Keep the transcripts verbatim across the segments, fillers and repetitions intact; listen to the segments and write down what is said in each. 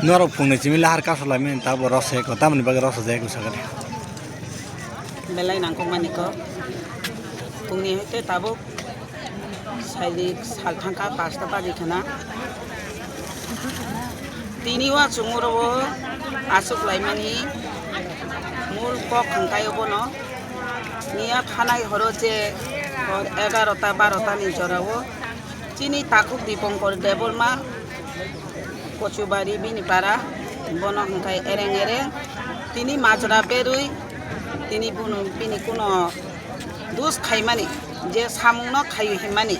Norok phungni simi lahar kaso laimani tabo rosek o, tamoni bagwi rosajak wngwi sakha de. Belai nangkukmani kok. Phungni hai khe tabuk sailik sal thangkha pasta bari khana. Tini o chwng oro o aswk laimani mul kok hwnkhe obono. Miya thanai horo je hor egarota barota ni jora o chini takhuk Dipankar Debbarma Kochubari bini para, bono hwnkhe ereng ereng tini majra berwi tini bono bini kuno dus khaimani, je samungno khaio hinmani.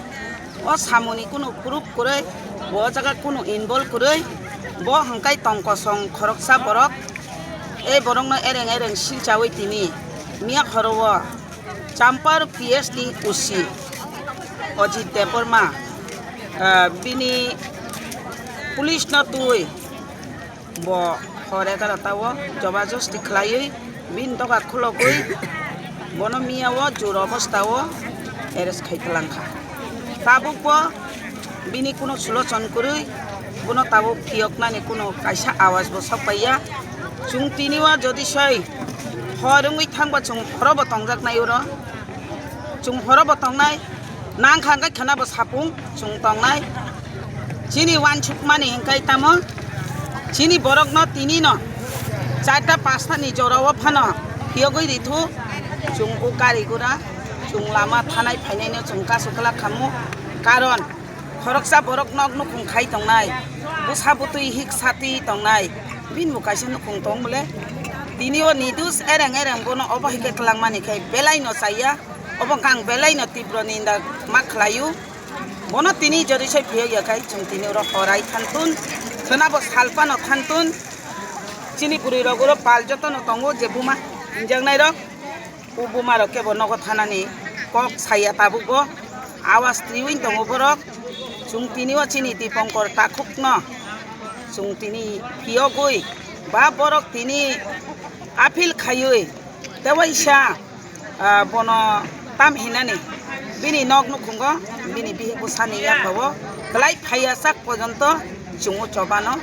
O samungni kuno proof kwrwi, bo o jaga kuno involve kwrwi, bo hwnkhe tong kosong khoroksa borok, ei borokno ereng ereng silchawi tini miya horo o Champar P S ni O C Ajit Debbarma, ah, bini police no twi bo hor egarota o jobajosti khlaiwi bini doga khulogwi bono miya o jora obostha o arrest khai twlang kha. Tabuk bo bini kuno sulochon kwrwi bono tabuk phiyoknani kuno kaisa awas bo sok paiya. Chwng tini o jodi soi hor wngwi thangba chwng horo bo tongjaknai oro. Chwng horo bo tongnai, nang kha hwnkhe khena bo sapung chwng tongnai. Chini uansukmani hwnkhe tamo, chini borokno tinino charta pasta ni jora o phano phiyogwi rithu, chwng o gari gura, chwng lama thanai phainaino chwng kasu kwlak khamu, karon khoroksa borok nok nukhung khai tongnai, bwsa bwtwi hik sati tongnai, bini bo kaisa nukhung tong bole. Tini o nidus ereng ereng bono obo hai khe twlangmani khe belai no chaya. Obo wngkha ang belai no tipro ninda ma khlaio. Bono tini jodi soi phiyok ya khai chwng tini oro horai thantun, khwna bo salpano thantun. Chini bwrwi rok oro pal joto no tongo je buma hinjaknai rok. O buma rok kebo nogo thanani kok saya tabuk bo. Awas triwi tongo borok. Chwng tini o chini Dipankar takhuk no chwng tini phiyogwi ba borok tini appeal khaiwi tewaisa ah, bono tam hinani bini nok nukhungo bini bihik bwsani yaphao kwlai phaiya sak pojonto chwngno chobano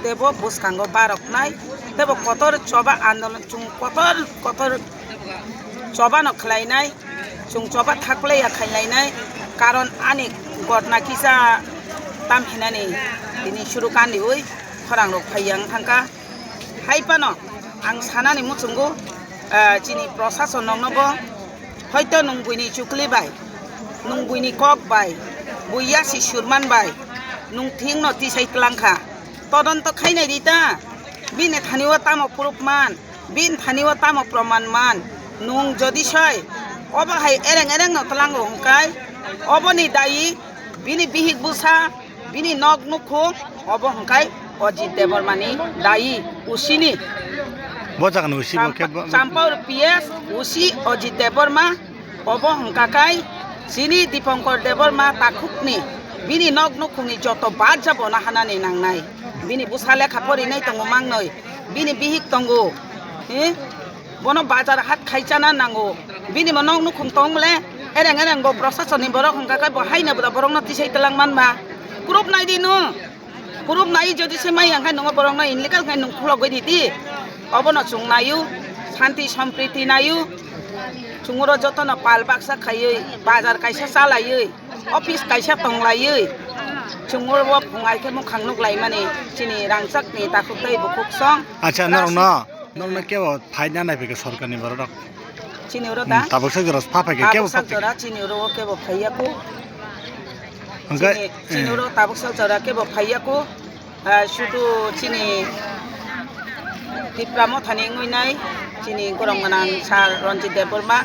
tebo bwskango baroknai tebo kotor choba andolon chwng kotor kotor chobano khlainai chwng choba thaklaiya khainlainai karon ani gotna kisa tam hinani tini suru kandiui khorang rok phaiya wng thangkha. Hai phano ang sanani muchungo, ah, chini prosason nokno bo hoito nwng buini chukli bai, nwng buini kok bai, bui yasi surman bai, nwng thingno tisai twlang kha. Todonto khainai di ta, bini thani o tamo proof man, bini thani o tamo proman man, nwng jodi soi, obo hai ereng ereng no twlango hwnkhe, oboni dayi bini bihik bwsa, bini nok nukhung obo hwnkhe Ajit Debbarmani dayi usini. Bo jagani usi bo Champa-, khe bo-, Champar P S usi Ajit Debbarma obo hwnkha khai chini Dipankar Debbarma takhukni bini nok nukhungni joto baja bono hanani nangnai. Bini bwsa lekha porinai tongo mangnoi, bini bihik tongo. He? Bono bazar hat khai chana nango. Bini bo nok nukhung tong bole, ereng ereng bo prosasoni borok hwnkha khe bo haino bwla borokno tisai twlang man ba. Proof nai di no. Proof nai jodi se mai ang khe nongo borokno illegal khe nung khulogwi di di. Obono chwng naio, santi sompriti naio. Chwng oro jotono pal baksa khaiwi, bazar kaisa chalaiwi, office kaisa tonglaiwi. Chwng oro bo phung ai khe mukhang nuk laimani chini rangchakni takhuk tei bukhuk song. Acha, norokno? Norokno kebo phaina naiphai khe sorkarni borok rok? Chini oro da? Hmm, tabuk sak jora pha phai khe kebo pha phai khe? Tabuk sak jora chini oro o kebo phaiya kho. Hwnkhe, chini, chini eh, oro tabuk sak jora kebo phaiya kho. Ah, sudu chini Tipra Mothani wngwi nai, chini gorong gwnang sir Ranjit Debbarma,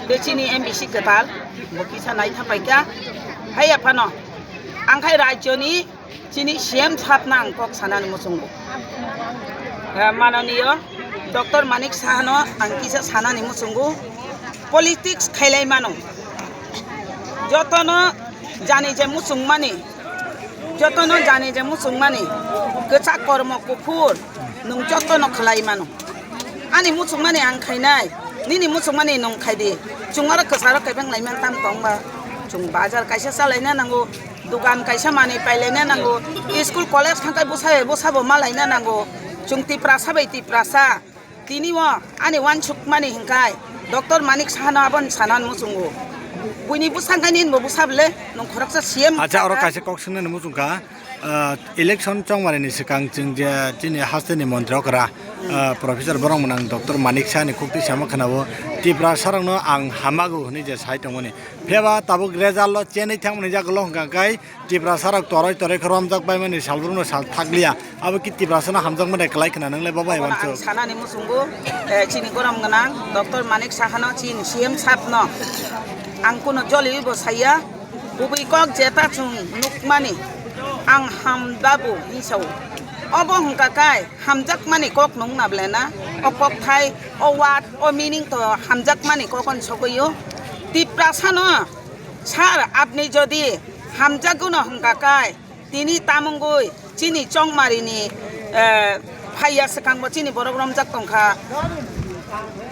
tei chini M B C kwtal, bo kisa naitha paikha. Haiya phano, ang khai rajyoni Chini C M sahab no ang kok sanani muchungo. Eh, mananiyo Doctor Manik Saha no ang kisa sanani muchungo. Politics khailai mano. Jotono jani je muchungmani, jotono jani je muchungmani, kwchak kormo kuphur nwng jotono khlai mano. Ani muchungmani ang khainai, nini muchungmani nwng khaidi. Chwng oro kwcharo kaibang lai man tam tong ba. Chwng bazar kaisa chalaina nango. Dukan kaisa manwi pailaina nango, school college thangkhai bwsa bai bwsabo malaina nango. Chwng Tiprasa bai Tiprasa, tini o ani uansukmani hwnkhai Doctor Manik Sahano aboni sanani muchungo. Buini bwsangkhaini hinbo bwsa bwle nwng khoroksa C M Acha, oro kha. Kaisa kok swngnani muchungkha. Ah, election chongmani ni swkang chwng je chini hasteni montri okra, ah, Professor Borok Mwnang Doctor Manik Sahani khuktwi sama khwnao, Tiprasarokno ang hamago hwnwi je sai tongmani. Phiyaba tabuk result o chenwi thangmani jagolo hwnkha khe Tiprasarok toroi toroi khe romjak baimani salbrumno sal thakliya. Abo ki Tiprasano hamjakmani kwlai khna nwngle bo bai Obono wansuk. Ang sanani muchungo, eh, chini gorom gwnang Doctor Manik Sahano chini C M sabno ang kuno joliwi bo saya. Kubui kok jeta chwng nukmani, ang hamdabu hinsao. Obo hwnkha kai hamjakmani kok nungna belena, o kokthai, o word, o meaning to hamjakmani kok on sogwi o. Tiprasano, sir, apni jodi hamjaguno hwnkha kai, tini tamungwi chini chongmarini, eh, phaiya swkangbo chini borok romjak tongkha.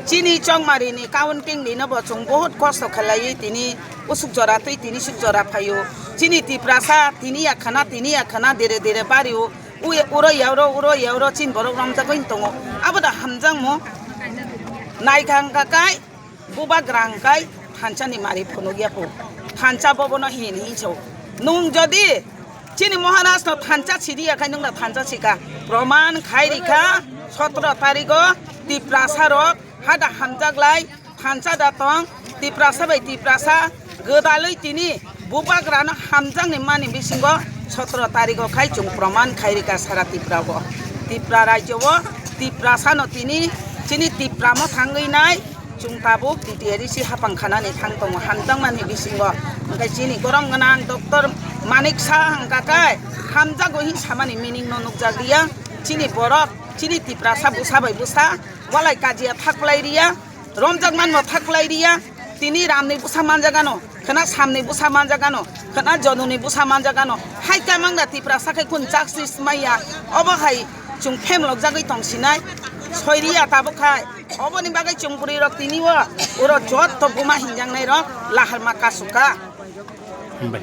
Chini chongmarini counting nino bo chwng bohut kosto khlaiwi tini usuk jora twi tini suk jora phaio. Chini Tiprasa tini yakhana, tini yakhana dire dire bario. Ui, uro yauro, uro yauro chini borok romjagwi tongo. Abo da hamjakmo. Naikha hwnkha kai, bubagra hwnkhe thansa ni mari phunuk ya po. Thansa bobono hini hinso. Nwng jodi chini Maharaj no thansa sidi ya khai nwng da thansa sika. Proman khai rikha sotro tarigo Tiprasa rok hada hamjak lai thansa da tong Tiprasa bai Tiprasa gwdalwi tini bubagrano hamjakni mani bisingo sotro tarigo khai chwng proman khai rikha sara Tiprao. Tipra rajyo o Tiprasano tini chini Tipramo thangwi nai chwng tabuk T T A D C hapang khanani thang tongo hamjakmani bisingo. Hwnkhe chini gorom gwnang Doctor Manik Saha hwnkha khe hamjago hin samani meaning no nukjak liya. Chini borok, chini Tiprasa bwsa bai bwsa walai kajia thaklai riya. Romjak manbo thaklai riya, tini ramni bwsa manjak ano, khwna samni bwsa manjak ano, khwna jononi bwsa manjak ano, hai tamang da Tiprasa khai khun justice maya, obo hai chwng phemlok jagwi tong sinai, soi riya tabuk khai, oboni bagwi chwng bwrwi rok tini o, oro jotto buma hinjaknai rok laharma kasukha. Hambai.